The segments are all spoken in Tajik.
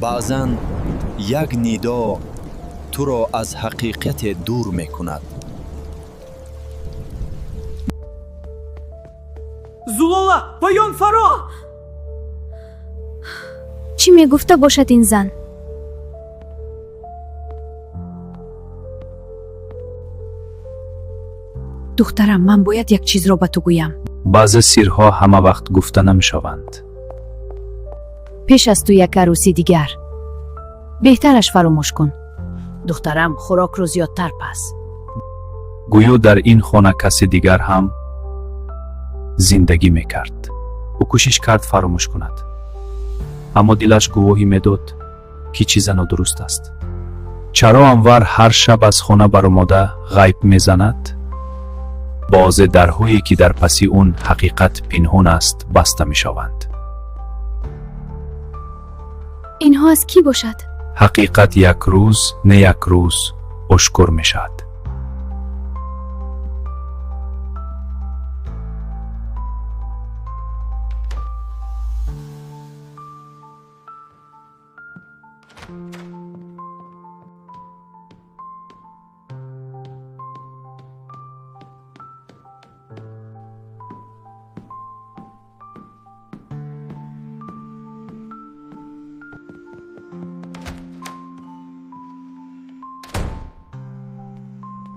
Баъзан як нидо туро аз ҳақиқате дур мекунад. Зулола, поён фаро! Чӣ мегуфта бошад ин зан? Духтарам, ман бояд як чизро ба ту гӯям. Баъзе сирҳо ҳама вақт гуфта намешаванд. Пеш аз ту як арӯси дигар. Беҳтараш фаромӯш кун. Духтарам, хӯрокро зиёдтар паз. Гӯё дар ин хона каси дигар ҳам зиндагӣ мекард. Ӯ кӯшиш кард фаромӯш кунад, аммо дилаш гувоҳӣ медод, ки чиза нодуруст аст. Чаро Анвар ҳар шаб аз хона баромода ғайб мезанад? Бозе дарҳое, ки дар паси он ҳақиқат пинҳон аст, баста мешаванд. Инҳо аз кӣ бошад? Ҳақиқат як рӯз не як рӯз ошкор мешавад.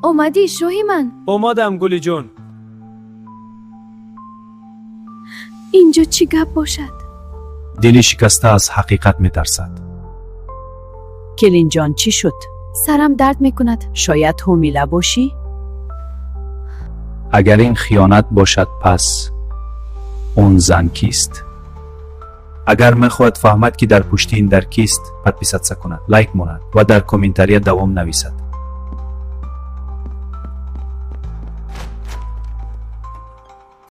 Омадӣ, шоҳи ман? Омадам, гулиҷон. Инҷо чӣ гап бошад? Дили шикаста аз ҳақиқат метарсад. Келинҷон, чӣ шуд? Сарам дард мекунад. Шояд ҳомила бошӣ? Агар ин хиёнат бошад, пас он зан кист? Агар мехоҳад фаҳмад, ки дар пушти ин дар кист, подписаться кунад, лайк монад ва дар комментария давом нависад.